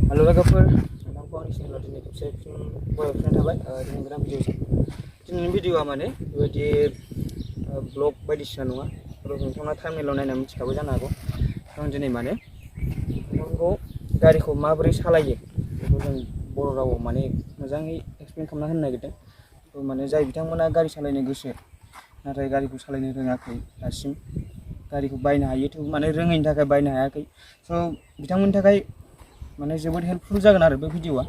Halo logoफोर नोंथांखौ आंनि चेनेलाव दिनै खेबसे बरायफिननाय थाबाय दिनै गोदान भिडिअजों दिनैनि भिडिअआ माने बेबायदि ब्लग बायदिसिना नङा नोंथाङा टाइमलाइनाव नायना मिथिखाबाय जानो हागौ आं दिनै माने नोंथांखौ गारिखौ माबोरै सालायो बेखौ जों बर' रावाव माने मोजाङै एक्सप्लेन खालामना होनो नागिरदों माने जाय बिथांमोना गारि सालायनो गोसो नाथाय गारिखौ सालायनो रोङाखै दासिम गारिखौ बायनो हायो थेवबो माने रोङैनि थाखाय बायनो हायाखै स' बिथांमोननि थाखाय माने जोबोद हेल्पफुल जागोन आरो बे भिडिअआ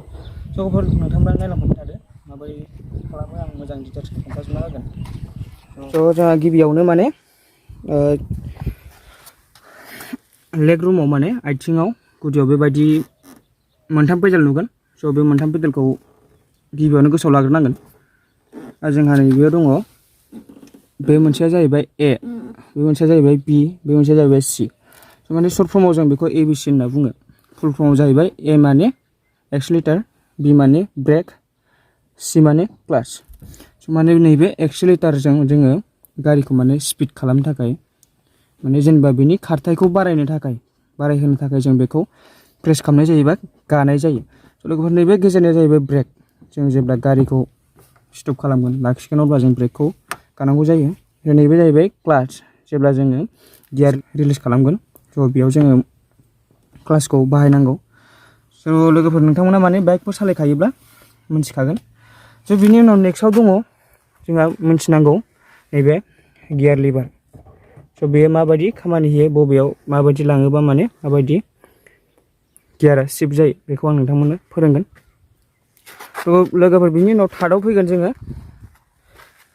स' नोंथांमोना नायलांबाय थादो माबोरै खालामो आं मोजां डिटेल्स खोन्थाजोबना होगोन स' जोंहा गिबियावनो माने लेग रुमाव माने आथिङाव गुदियाव बेबायदि मोनथाम पेडेल नुगोन स' बे मोनथाम पेडेलखौ गिबियावनो गोसोआव लाग्रोनांगोन जोंहा नैबेयाव दङ बे मोनसेया जाहैबाय ए बे मोनसेया जाहैबाय बी बे मोनसेया जाहैबाय सी स' माने शर्ट फर्माव जों बेखौ ए बी सी होनना बुङो फुल फर्माव जाहैबाय ए माने एक्सेलेरेटर बी माने ब्रेक सी माने क्लाच स' माने नैबे एक्सेलेरेटरजों जोङो गारिखौ माने स्पिड खालामनो थाखाय माने जेनेबा बिनि खारथायखौ बारायहोनो थाखाय जों बेखौ प्रेस खालामनाय जायो बा गानाय जायो स' लोगोफोर नैबे गेजेरनिया जाहैबाय ब्रेक जों जेब्ला गारिखौ स्टप खालामगोन लाखिगोन अब्ला जों ब्रेकखौ गानांगौ जायो नैबे जाहैबाय क्लाच जेब्ला जोङो गियार रिलिज खालामगोन स' बेयाव जोङो क्लाचखौ बाहायनांगौ स' लोगोफोर नोंथांमोना माने बाइकफोर सालायखायोब्ला मिथिखागोन स' बिनि उनाव नेक्स्टआव दङ जोंहा मिथिनांगौ नैबे गियार लिभार स' बेयो माबायदि खामानि होयो बबेयाव माबायदि लाङोबा माने माबायदि गियारा शिफ्ट जायो बेखौ आं नोंथांमोननो फोरोंगोन स' लोगोफोर बिनि उनाव थार्डआव फैगोन जोङो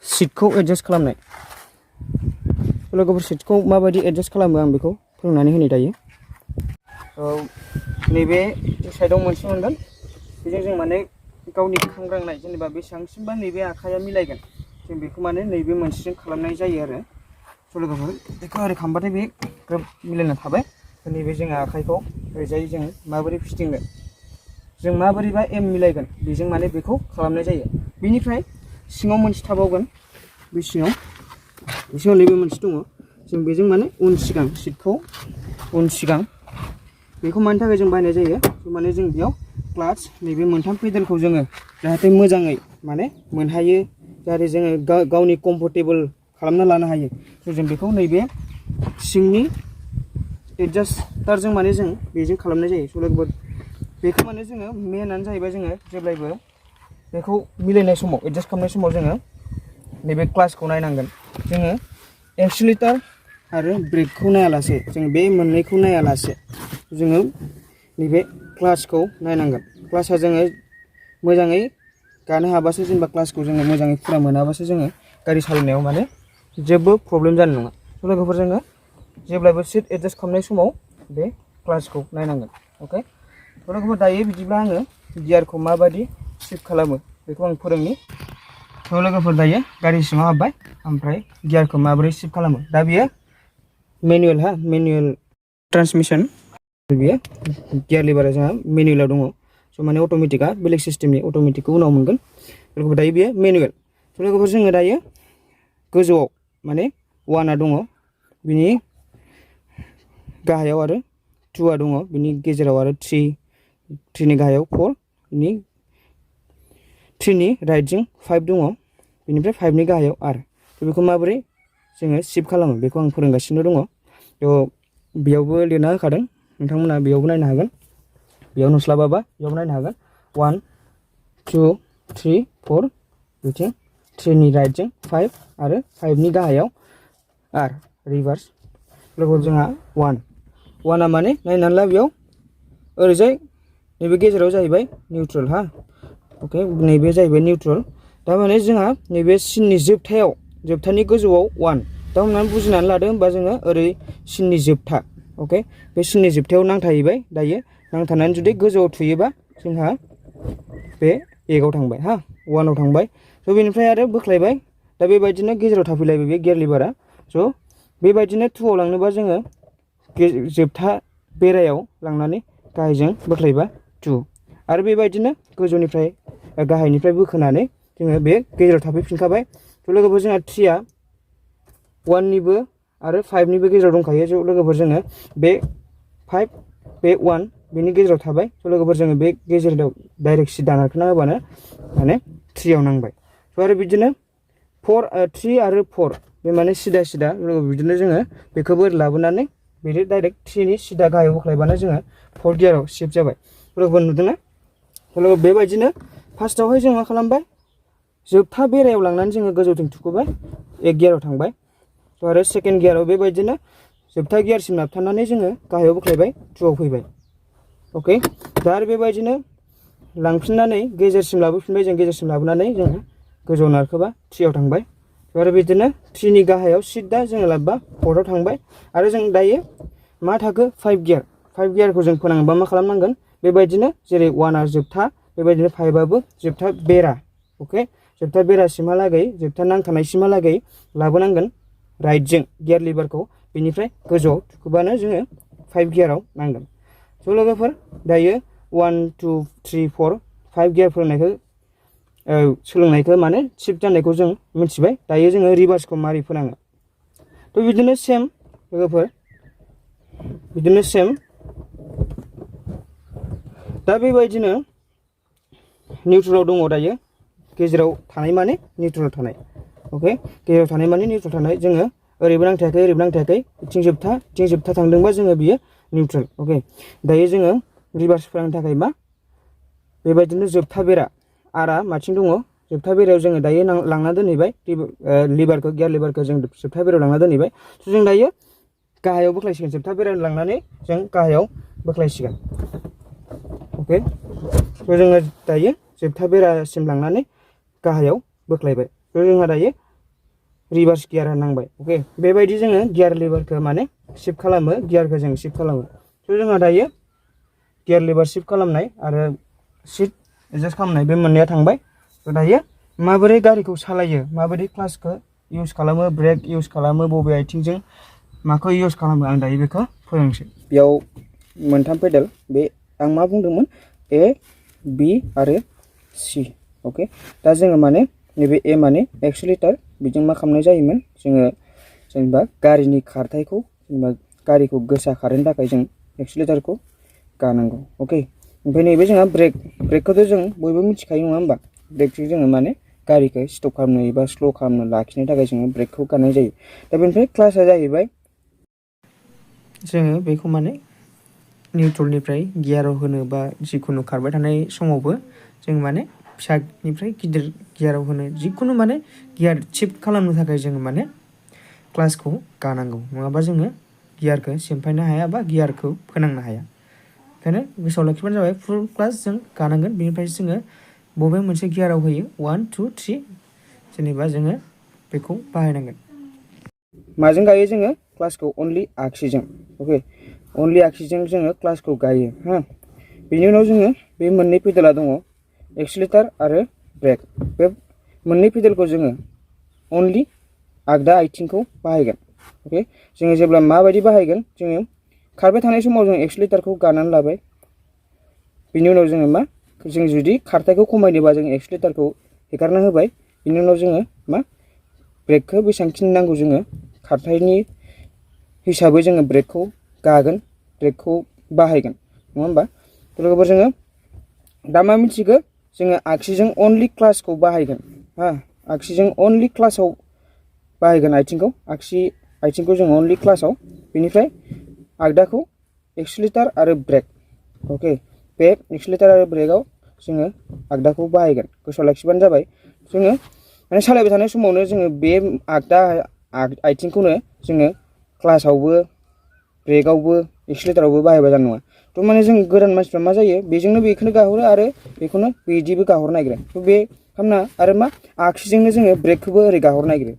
सिटखौ एडजास्ट खालामनाय लोगोफोर सिटखौ माबायदि एडजास्ट खालामो आं बेखौ फोरोंनानै होनाय दायो नैबे साइडआव मोनसे मोनगोन बेजों जों माने गावनि खांग्रांनाय जेनेबा बेसेबांसिमबा नैबे आखाइया मिलायगोन जों बेखौ माने नैबे मोनसेजों खालामनाय जायो आरो स' लोगोफोर बेखौ ओरै खालामबाथाय बे ग्रोब मिलायना थाबाय नैबे जोङो आखाइखौ ओरैजाय जों माबोरै फिदिंगोन जों माबोरैबा एम मिलायगोन बेजों माने बेखौ खालामनाय जायो बेनिफ्राय सिङाव मोनसे थाबावगोन बे सिङाव नैबे मोनसे दङ जों बेजों माने उन सिगां सिटखौ उन सिगां बेखौ मानि थाखाय जों बायनाय जायो माने जों बेयाव क्लाच नैबे मोनथाम पेडेलखौ जोङो जाहाथे मोजाङै माने मोनहायो जाहाथे जोङो गावनि कम्फर्टेबल खालामना लानो हायो स' जों बेखौ नैबे सिंनि एडजास्टारजों माने जों बेजों खालामनाय जायो स' लोगोफोर बेखौ माने जोङो मेनानो जाहैबाय जोङो जेब्लायबो बेखौ मिलायनाय समाव एडजास्ट खालामनाय समाव जोङो नैबे क्लाचखौ नायनांगोन जोङो एक्सेलेरेटर आरो ब्रेकखौ नायालासे जों बे मोननैखौ नायालासे जोङो नैबे क्लाचखौ नायनांगोन क्लाचआ जोङो मोजाङै गानो हाबासो जेनेबा क्लाचखौ जोङो मोजाङै फुरा मोनाबासो जोङो गारि सालायनायाव माने जेबो प्रब्लेम जानाय नङा लोगोफोर जोङो जेब्लाबो सिट एडजास्ट खालामनाय समाव बे क्लाचखौ नायनांगोन अके लोगोफोर दायो बिदिब्ला आङो गियारखौ माबायदि शिफ्ट खालामो बेखौ आं फोरोंनि थ' लोगोफोर दायो गारि सिङाव हाबबाय ओमफ्राय गियारखौ माबोरै शिफ्ट खालामो दा बियो मेनुएल ट्रान्समिसन बियो गियार लिभारा जोंहा मेनुएलाव दङ स' माने अट'मेटिकआ बेलेग सिस्टेमनि अट'मेटिकखौ उनाव मोनगोन लोगोफोर दायो बियो मेनुएल स' लोगोफोर जोङो दायो गोजौआव माने 1आ दङ बिनि गाहायाव आरो 2आ दङ बिनि गेजेराव आरो 3नि गाहायाव 4 बिनि 3नि राइटजों 5 दङ बेनिफ्राय 5नि गाहायाव आर बेखौ माबोरै जोङो शिफ्ट खालामो बेखौ आं फोरोंगासिनो दङ थ' बेयावबो लिरना होखादों नोंथांमोना बेयावबो नायनो हागोन बेयाव नुस्लाबाबा बेयावबो नायनो हागोन 1 2 3 4 बिथिं 3नि राइटजों 5 आरो 5नि गाहायाव आर रिभार्स लोगोफोर जोंहा 1आ माने नायनानै ला बेयाव ओरैजाय नैबे गेजेराव जाहैबाय निउट्रेल हा अके नैबे जाहैबाय निउट्रेल थारमाने जोंहा नैबे सिननि जोबथानि गोजौआव 1 दा हमनानै बुजिनानै लादो होमबा जोङो ओरै सिननि जोबथा अके बे सिननि जोबथायाव नांथाहैबाय दायो नांथानानै जुदि गोजौआव थुयोबा जोंहा बे एकआव थांबाय हा 1आव थांबाय स' बेनिफ्राय आरो बोख्लायबाय दा बेबायदिनो गेजेराव थाफैलायबाय बे गियार लिभारा स' बेबायदिनो 2आव लांनोबा जोङो जोबथा बेरायाव लांनानै गाहायजों बोख्लायबा 2 आरो बेबायदिनो गोजौनिफ्राय गाहायनिफ्राय बोखोनानै जोङो बे गेजेराव थाफैफिनखाबाय थ' लोगोफोर जोंहा 3आ 1निबो आरो 5निबो गेजेराव दंखायो ज' लोगोफोर जोङो बे 5 बे 1 बेनि गेजेराव थाबाय स' लोगोफोर जोङो बे गेजेराव डाइरेक्ट सिदा नारखोना होबानो माने 3 आव नांबाय स' आरो बिदिनो 3 आरो 4 बे माने सिदा सिदा बिदिनो जोङो बेखौबो लाबोनानै बिदि डाइरेक्ट 3 नि सिदा गाहायाव बोख्लायबानो जोङो 4 गियाराव शिफ्ट जाबाय लोगोफोर नुदोंना लोगो बेबायदिनो फार्स्टआवहाय जों मा खालामबाय जोबथा बेरायाव लांनानै जोङो गोजौथिं थुखोबाय 1 गियाराव थांबाय स' आरो सेकेन्ड गियाराव बेबायदिनो जोबथा गियारसिम नारथारनानै जोङो गाहायाव बोख्लायबाय 2 आव फैबाय ओके दा आरो बेबायदिनो लांफिननानै गेजेरसिम लाबोफिनबाय जों गेजेरसिम लाबोनानै जोङो गोजौआव नारखोबा 3 आव थांबाय आरो बिदिनो 3 नि गाहायाव सिदा जोङो लाबोबा 4 आव थांबाय आरो जों दायो मा थाखो 5 गियारखौ जों फोनांबा मा खालामनांगोन बेबायदिनो जेरै 1 आ जोबथा बेबायदिनो 5 आबो जोबथा बेरा ओके जोबथा बेरासिमहालागै जोबथा नांथानायसिमहालागै लाबोनांगोन राइटजों गियार लिभारखौ बेनिफ्राय गोजौआव थुखोबानो जोङो 5 गियाराव नांगोन स' लोगोफोर दायो 1 2 3 4 5 गियार फोरोंनायखौ सोलोंनायखौ माने शिफ्ट जानायखौ जों मिथिबाय दायो जोङो रिभार्सखौ मारै फोनाङो थ' बिदिनो सेम लोगोफोर बिदिनो सेम दा बेबायदिनो निउट्रेलाव दङ दायो गेजेराव थानाय माने निउट्रेलाव थानाय ओके गेजेराव थानाय माने निउट्रेल थानाय जोङो ओरैबो नांथायाखै ओरैबो नांथायाखै बिथिं जोबथा थांदोंबा जोङो बियो निउट्रेल ओके दायो जोङो रिभार्स फोरोंनो थाखाय मा बेबायदिनो जोबथा बेरा आरा माथिं दङ जोबथा बेरायाव जोङो दायो लांना दोनहैबाय लिभारखौ गियार लिभारखौ जों जोबथा बेरायाव लांना दोनहैबाय स' जों दायो गाहायाव बोख्लायसिगोन जोबथा बेरायाव लांनानै जों गाहायाव बोख्लायसिगोन ओके स' जोङो दायो जोबथा बेरासिम लांनानै गाहायाव बोख्लायबाय स' जोंहा दायो रिभार्स गियार नांबाय ओके बेबायदि जोङो गियार लिभारखौ माने शिफ्ट खालामो गियारखौ जों शिफ्ट खालामो स' जोंहा दायो गियार लिभार शिफ्ट खालामनाय आरो सिट एडजास्ट खालामनाय बे मोननैया थांबाय स' दायो माबोरै गारिखौ सालायो माबोरै क्लासखौ इउज खालामो ब्रेक इउज खालामो बबे आथिंजों माखौ इउज खालामो आं दायो बेखौ फोरोंसै बेयाव मोनथाम पेडेल बे आं मा बुंदोंमोन ए बि आरो सि ओके दा जोङो माने नैबे ए माने एक्सेलेरेटर बिजों मा खालामनाय जायोमोन जोङो जेनेबा गारिनि खारथायखौ जेनेबा गारिखौ गोसा खारहोनो थाखाय जों एक्सेलेरेटरखौ गानांगौ ओके ओमफ्राय नैबे जोंहा ब्रेकखौथ' जों बयबो मिथिखायो नङा होमबा ब्रेकजों जोङो माने गारिखौ स्टप खालामनो एबा स्ल' खालामनो लाखिनो थाखाय जोङो ब्रेकखौ गाननाय जायो दा बेनिफ्राय क्लासआ जाहैबाय जोङो बेखौ माने निउट्रलनिफ्राय गियाराव होनो बा जिखुनु खारबाय थानाय समावबो जों माने फिसानिफ्राय गिदिर गियाराव होनो जिखुनु माने गियार शिफ्ट खालामनो थाखाय जोङो माने क्लासखौ गानांगौ नङाबा जोङो गियारखौ सिमफायनो हाया बा गियारखौ फोनांनो हाया ओंखायनो गोसोआव लाखिबानो जाबाय फुल क्लास जों गानांगोन बेनिफ्राय जोङो बबे मोनसे गियाराव होयो 1 2 3 जेनेबा जोङो बेखौ बाहायनांगोन माजों गायो जोङो क्लासखौ अनलि आगसिजों ओके अनलि आगसिजों जोङो क्लासखौ गायो हा बेनि उनाव जोङो बे मोननै पेडेला दङ एक्सेलेरेटर आरो ब्रेक बे मोननै पेडेलखौ जोङो अनलि आगदा आथिंखौ बाहायगोन ओके जोङो जेब्ला माबायदि बाहायगोन जोङो खारबाय थानाय समाव जों एक्सेलेरेटरखौ गानानै लाबाय बिनि उनाव जोङो मा जों जुदि खारथायखौ खमायनोबा जों एक्सेलेरेटरखौ हेगारना होबाय बिनि उनाव जोङो मा ब्रेकखौ बेसेबांखिनि नांगौ जोङो खारथायनि हिसाबै जोङो ब्रेकखौ गागोन ब्रेकखौ बाहायगोन नङा होमबा लोगोफोर जोङो दा मा मिथिगौ जोङो आगसिजों अनलि क्लासखौ बाहायगोन हा आगसिजों अनलि क्लासाव बाहायगोन आथिंखौ आगसि आथिंखौ जों अनलि क्लासाव बेनिफ्राय आगदाखौ एक्सेलेरेटर आरो ब्रेक ओके बे एक्सेलेरेटर आरो ब्रेकआव जोङो आगदाखौ बाहायगोन गोसोआव लाखिबानो जाबाय जोङो माने सालायबाय थानाय समावनो जोङो बे आगदा आथिंखौनो जोङो क्लासावबो ब्रेकआवबो एक्सेलेरेटरावबो बाहायबा जानाय नङा थ' माने जों गोदान मानसिफ्रा मा जायो बेजोंनो बेखौनो गाहरो आरो बेखौनो बिदिबो गाहरनो नागिरो थ' बे खालामना आरो मा आगसिजोंनो जोङो ब्रेकखौबो ओरै गाहरनो नागिरो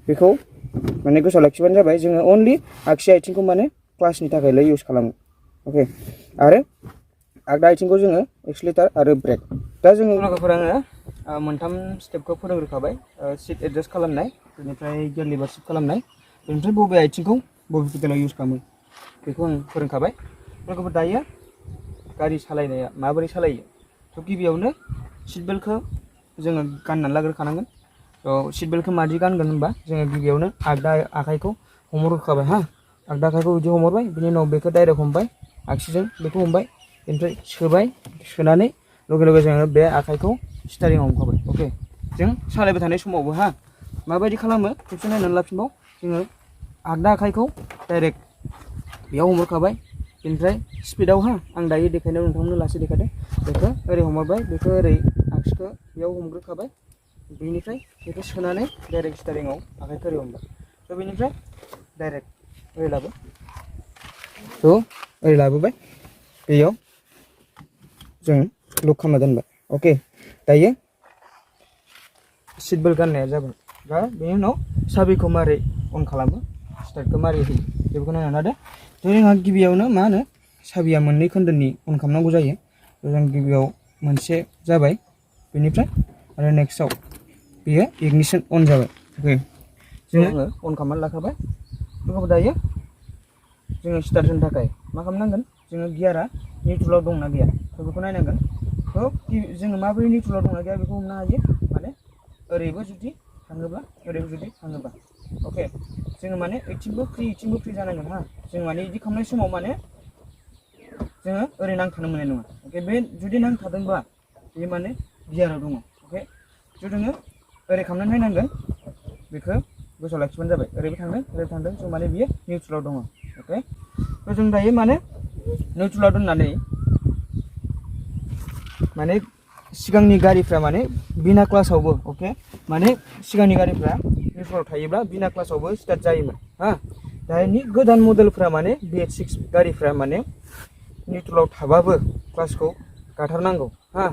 बेखौ माने गोसोआव लाखिबानो जाबाय जोङो अनलि आगसि आथिंखौ माने क्लासनि थाखायल' इउज खालामो ओके आरो आगदा आथिंखौ जोङो एक्सेलेरेटर आरो ब्रेक दा जोङो लोगोफोर आङो मोनथाम स्टेपखौ फोरोंग्रोखाबाय सिट एडजास्ट खालामनाय बेनिफ्राय गियार लिभार शिफ्ट खालामनाय बेनिफ्राय बबे आथिंखौ बबे पेडेलाव इउज खालामो बेखौ आं फोरोंखाबाय लोगोफोर दायो गारि सालायनाया माबोरै सालायो थ' गिबियावनो सिट बेल्टखौ जोङो गाननानै लाग्रोखानांगोन थ' सिट बेल्टखौ मादि गानगोन होनबा जोङो गिबियावनो आगदा आखाइखौ हमहरखाबाय हा आगदा आखाइखौ बिदि हमहरबाय बिनि उनाव बेखौ डाइरेक्ट हमबाय आगसिजों बेखौ हमबाय बेनिफ्राय सोबाय सोनानै लगे लगे जोङो बे आखाइखौ स्टारिंआव हमखाबाय अके जों सालायबाय थानाय समावबो हा माबायदि खालामो खेबसे नायनानै लाफिनबाव जोङो आगदा आखाइखौ डाइरेक्ट बेयाव हमहरखाबाय बेनिफ्राय स्पिडआव हा आं दायो देखायनायाव नोंथांमोननो लासै देखायदों बेखौ ओरै हमहरबाय बेखौ ओरै आगसिखौ बेयाव हमग्रोखाबाय बेनिफ्राय बेखौ सोनानै डाइरेक्ट स्टारिंआव आखाइखौ ओरै हमबाय स' बेनिफ्राय डाइरेक्ट ओरै लाबो स' ओरै लाबोबाय बेयाव जों लक खालामना दोनबाय अके दायो सीट बेल्ट गाननाया जाबाय दा बेनि उनाव साबिखौ मारै अन खालामो स्टार्टखौ मारै होयो बेखौ नायनानै लादो जोंहा गिबियावनो मा होनो साबिया मोननै खोन्दोनि अन खालामनांगौ जायो जों गिबियाव मोनसे जाबाय बेनिफ्राय आरो नेक्स्टआव बेयो इगनिशन अन जाबाय अके जोङो अन खालामनानै लाखाबाय बेखौ दायो जोङो स्टार्ट होनो थाखाय मा खालामनांगोन जोङो गियारा निउट्रेलाव दंना गैया बेखौ नायनांगोन जोङो माबोरै निउट्रेलाव दंना गैया बेखौ हमनो हायो माने ओरैबो जुदि थाङोब्ला ओरैबो जुदि थाङोब्ला अके जोङो माने इथिंबो फ्रि जानांगोन हा जों माने बिदि खालामनाय समाव माने जोङो ओरै नांथानो मोननाय नङा अके बे जुदि नांथादोंबा बे माने गियाराव दङ अके ज' जोङो ओरै खालामनानै नायनांगोन बेखौ गोसोआव लाखिबानो जाबाय ओरैबो थांदों स' माने बियो निउट्रेलाव दङ अके थ' जों दायो माने निउट्रेलाव दोननानै माने सिगांनि गारिफ्रा माने बिना क्लासावबो अके माने सिगांनि गारिफ्रा निउट्रेलाव थायोब्ला बिना क्लासावबो स्टार्ट जायोमोन हा दानि गोदान मडेलफ्रा माने BH6 गारिफ्रा माने निउट्रेलाव थाबाबो क्लासखौ गाथारनांगौ हा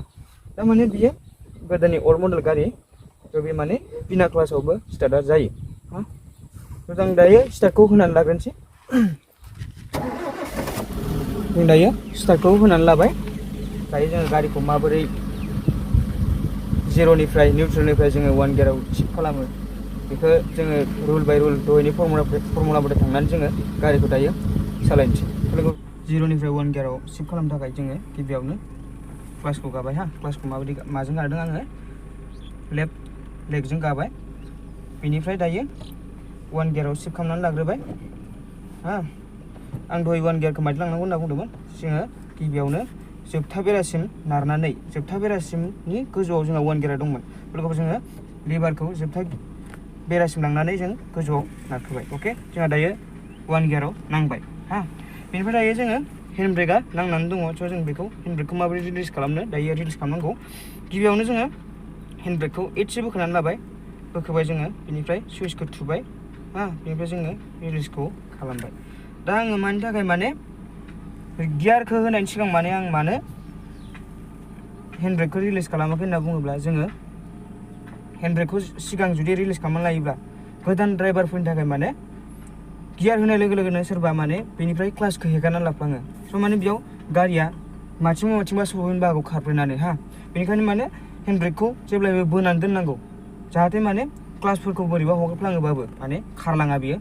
दा माने बियो गोदोनि ओल्ड मडेल गारि थ' बे माने बिना क्लासावबो स्टार्टआ जायो हा थ' जों दायो स्टार्टखौ होनानै लाग्रोनोसै जों दायो स्टार्टखौ होनानै लाबाय दायो जोङो गारिखौ माबोरै जेर'निफ्राय निउट्रेलनिफ्राय जोङो 1 गियाराव शिफ्ट खालामो बेखौ जोङो रुल बाय रुल दहायनि फर्मुला बायदि थांनानै जोङो गारिखौ दायो सालायनोसै जेर'निफ्राय 1 गियाराव शिफ्ट खालामनो थाखाय जोङो गिबियावनो क्लासखौ गाबाय हा क्लासखौ माजों गादों आङो लेफ्ट लेगजों गाबाय बेनिफ्राय दायो 1 गियाराव शिफ्ट खालामनानै लाग्रोबाय हा आं दहाय 1 गियारखौ मायदि लांनांगौ होनना बुंदोंमोन जोङो गिबियावनो जोबथा बेरासिम नारनानै जोबथा बेरासिमनि गोजौआव जोंहा 1 गियार दंमोन बेखौ जोङो लिभारखौ जोबथा बेरासिम लांनानै जों गोजौआव नारखोबाय अके जोंहा दायो 1 गियाराव नांबाय हा बेनिफ्राय दायो जोङो हेन्ड ब्रेकआ नांनानै दङ स' जों बेखौ हेन्ड ब्रेकखौ माबोरै रिलिज खालामनो दायो रिलिज खालामनांगौ गिबियावनो जोङो हेन्ड ब्रेकखौ एसे बोखोनानै लाबाय बोखोबाय जोङो बेनिफ्राय सुइचखौ थुबाय हा बेनिफ्राय जोङो रिलिजखौ खालामबाय दा आङो मानि थाखाय माने गियारखौ होनायनि सिगां माने आं मानो हेन्ड ब्रेकखौ रिलिज खालामाखै होनना बुङोब्ला जोङो हेन्ड ब्रेकखौ सिगां जुदि रिलिज खालामनानै लायोब्ला गोदान ड्राइभारफोरनि थाखाय माने गियार होनाय लोगो लोगोनो सोरबा माने बेनिफ्राय क्लासखौ हेगारनानै लाफ्लाङो स' माने बेयाव गारिया माथिंबा सौहैनोबो हागौ खारब्रेनानै हा बेनिखायनो माने हेन्ड ब्रेकखौ जेब्लायबो बोनानै दोननांगौ जाहाथे माने क्लासफोरखौ बोरैबा हगारफ्लाङोबाबो माने खारलाङा बियो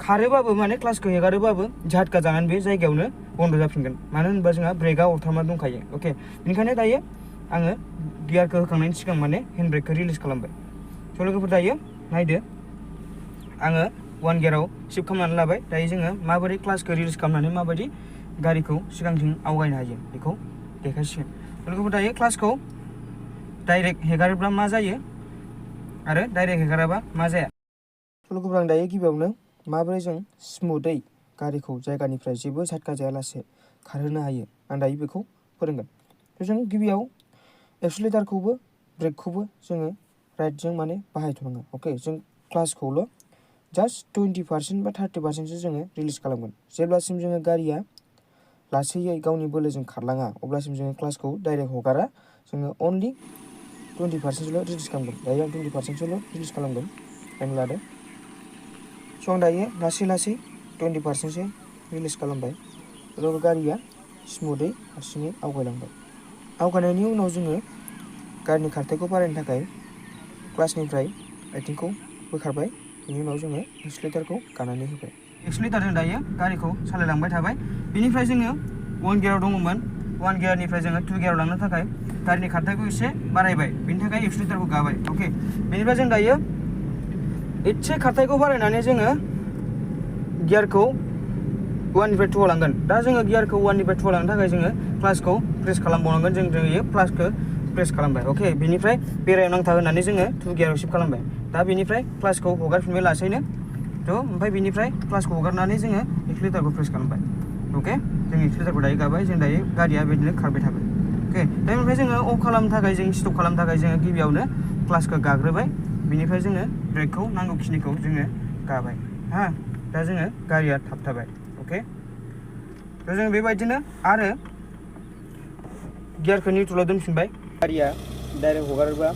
खारोबाबो माने क्लासखौ हेगारोबाबो झटका जानानै बे जायगायावनो बन्द' जाफिनगोन मानो होनोबा जोंहा ब्रेकआ अरथामना दंखायो अके बेनिखायनो दायो आङो गियारखौ होखांनायनि सिगां माने हेन्ड ब्रेकखौ रिलिज खालामबाय स' लोगोफोर दायो नायदो आङो 1 गियाराव शिफ्ट खालामनानै लाबाय दायो जोङो माबोरै क्लासखौ रिलिज खालामनानै माबायदि गारिखौ सिगांथिं आवगायनो हायो बेखौ देखायसिगोन लोगोफोर दायो क्लासखौ डाइरेक्ट हेगारोब्ला मा जायो आरो डाइरेक्ट हेगाराबा मा जाया लोगोफोर आं दायो गिबियावनो माबोरै जों स्मुथै गारिखौ जायगानिफ्राय जेबो झटका जायालासे खारहोनो हायो आं दायो बेखौ फोरोंगोन जों गिबियाव एक्सिलेटरखौबो ब्रेकखौबो जोङो राइटजों माने बाहायथ'नांगोन अके जों क्लासखौल' जास्ट 20% बा 30%सो जोङो रिलिज खालामगोन जेब्लासिम जोङो गारिया लासैयै गावनि बोलोजों खारलाङा अब्लासिम जोङो क्लासखौ डाइरेक्ट हगारा जोङो अनलि 20%सोल' रिलिज खालामगोन दायो आं 20%सोल' रिलिज खालामगोन टाइम लादो स' आं दायो लासै 20%सो रिलिज खालामबाय अब्लाबो गारिया स्मुथै हारसिङै आवगायलांबाय आवगायनायनि उनाव जोङो गारिनि खारथायखौ बारायनो थाखाय क्लासनिफ्राय आथिंखौ बोखारबाय बेनि उनाव जोङो एक्सिलेटरखौ गानानै होबाय एक्सिलेटरजों दायो गारिखौ सालायलांबाय थाबाय बेनिफ्राय जोङो 1 गियाराव दङमोन 1 गियारनिफ्राय जोङो 2 गियाराव लांनो थाखाय गारिनि खारथायखौ एसे बारायबाय बेनि थाखाय एक्सिलेटरखौ गाबाय अके बेनिफ्राय जों दायो एसे खारथायखौ बारायनानै जोङो गियारखौ 1निफ्राय 2 लांगोन दा जोङो गियारखौ 1निफ्राय 2 लांनो थाखाय जोङो क्लासखौ प्रेस खालामबावनांगोन जों क्लासखौ प्रेस खालामबाय अके बेनिफ्राय बेरायाव नांथा होनानै जोङो 2 गियाराव शिफ्ट खालामबाय दा बेनिफ्राय क्लासखौ हगारफिनबाय लासैनो थ' ओमफ्राय बेनिफ्राय क्लासखौ हगारनानै जोङो एक्सिलेटरखौ प्रेस खालामबाय अके जों एक्सिलेटरखौ दायो गाबाय जों दायो गारिया बिदिनो खारबाय थाबाय अके दा बेनिफ्राय जोङो अफ खालामनो थाखाय जों स्टप खालामनो थाखाय जोङो गिबियावनो क्लासखौ गाग्रोबाय बिनिफ्राय जोङो ब्रेकखौ नांगौखिनिखौ जोङो गाबाय हा दा जोङो गारिया थाबथाबाय अके दा जों बेबायदिनो आरो गियारखौ निउट्रेलाव दोनफिनबाय गारिया डाइरेक्ट हगारोबा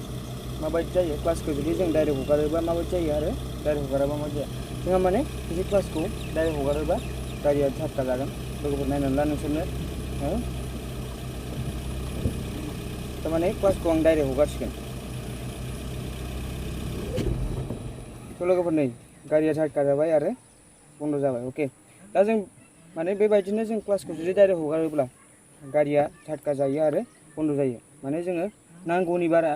माबायदि जायो क्लासखौ जुदि जों डाइरेक्ट हगारोबा माबायदि जायो आरो डाइरेक्ट हगारोबा माबायदि जाया जोंहा माने जुदि क्लासखौ डाइरेक्ट हगारोबा गारिया झटका जागोन लोगोफोर नायनानै ला नोंसोरनो थारमाने क्लासखौ आं डाइरेक्ट हगारसिगोन थ' लोगोफोर नै गारिया झटका जाबाय आरो बन्द जाबाय अके दा जों माने बेबायदिनो जों क्लासखौ जुदि डाइरेक्ट हगारोब्ला गारिया झटका जायो आरो बन्द जायो माने जोङो नांगौनि बारा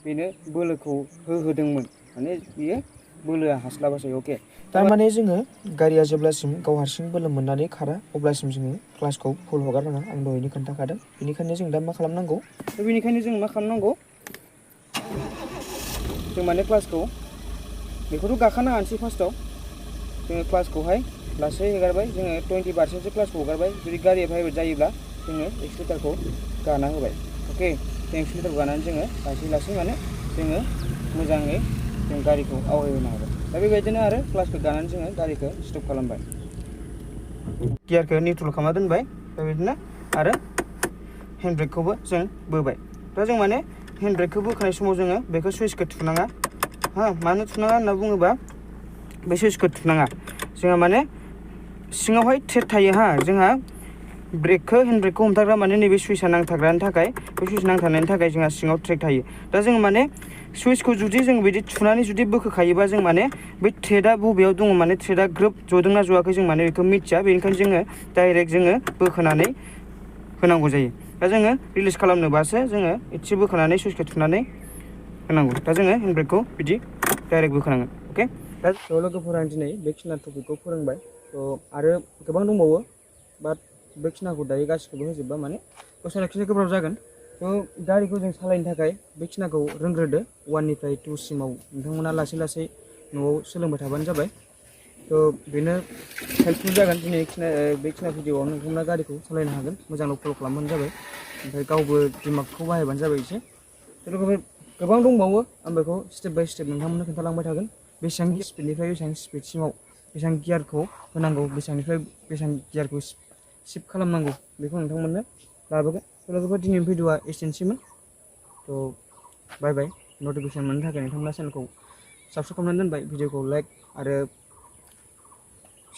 बेनो बोलोखौ होदोंमोन माने बियो बोलोआ हास्लाबासै अके थारमाने जोङो गारिया जेब्लासिम गाव हारसिं बोलो मोननानै खारा अब्लासिम जोङो क्लासखौ फुल हगारनाङा आं दहायनो खोन्थाखादों बेनिखायनो जों दा मा खालामनांगौ बेनिखायनो जों मा खालामनांगौ जों माने क्लासखौ बेखौथ' गाखानाङानोसै फार्स्टआव जोङो क्लासखौहाय लासै हगारबाय जोङो 20% क्लासखौ हगारबाय जुदि गारिया भाइब्रेट जायोब्ला जोङो एक्सिलेटरखौ गाना होबाय अके जों एक्सिलेटरखौ गानानै जोङो लासै माने जोङो मोजाङै जों गारिखौ आवगायहोनो हागोन दा बेबायदिनो आरो क्लासखौ गानानै जोङो गारिखौ स्टप खालामबाय गियारखौ निउट्रेल खालामना दोनबाय दा बिदिनो आरो हेन्ड ब्रेकखौबो जों बोबाय दा जों माने हेन्ड ब्रेकखौ बोखानाय समाव जोङो बेखौ सुइचखौ थुनाङा हा मानो थुनाङा होनना बुङोबा बे सुइचखौ थुनाङा जोंहा माने सिङावहाय थ्रेड थायो हा जोंहा ब्रेकखौ हेन्ड ब्रेकखौ हमथाग्रा माने नैबे सुइचआ नांथाग्रानि थाखाय बे सुइच नांथानायनि थाखाय जोंहा सिङाव थ्रेड थायो दा जों माने सुइचखौ जुदि जों बिदि थुनानै जुदि बोखोखायोबा जों माने बे थ्रेडआ बबेयाव दङ माने थ्रेडआ ग्रोब जदोंना जवाखै जों माने बेखौ मिथिया बेनिखायनो जोङो डाइरेक्ट जोङो बोखोनानै होनांगौ जायो दा जोङो रिलिज खालामनोबासो जोङो एसे बोखोनानै सुइचखौ थुनानै होनांगौ दा जोङो हेन्ड ब्रेकखौ बिदि डाइरेक्ट बोखोनांगोन अके दा लोगोफोरा दिनै बेखिनिया टपिकखौ फोरोंबाय थ' आरो गोबां दंबावो बाट बेखिनिखौ दायो गासिखौबो होजोबबा माने दसे लाखिनो गोब्राब जागोन थ' गारिखौ जों सालायनो थाखाय बेखिनिखौ रोंग्रोदो 1निफ्राय 2 सिमाव नोंथांमोना लासै लासै न'आव सोलोंबाय थाबानो जाबाय थ' बेनो हेल्पफुल जागोन दिनै बेखिनि भिडिअआव नोंथांमोना गारिखौ सालायनो हागोन मोजाङै फल' खालामबानो जाबाय ओमफ्राय गावबो दिमागखौ बाहायबानो जाबाय एसे थ' लोगोफोर गोबां दंबावो आं बेखौ स्टेप बाय स्टेप नोंथांमोननो खोन्थालांबाय थागोन बेसेबां स्पिडनिफ्राय बेसेबां स्पिडसिमाव बेसेबां गियारखौ होनांगौ बेसेबांनिफ्राय बेसेबां गियारखौ शिफ्ट खालामनांगौ बेखौ नोंथांमोननो लाबोगोन थ' लोगोफोर दिनैनि भिडिअआ एसेनोसैमोन थ' बाय बाय नटिफिकेसन मोननो थाखाय नोंथांमोना चेनेलखौ साबस्क्राइब खालामनानै दोनबाय भिडिअखौ लाइक आरो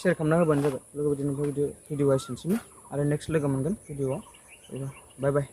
शेयार खालामना होबानो जाबाय लोगोफोर दिनैनि भिडिअआ एसेनोसैमोन आरो नेक्स्ट लोगो मोनगोन भिडिअआव बाय बाय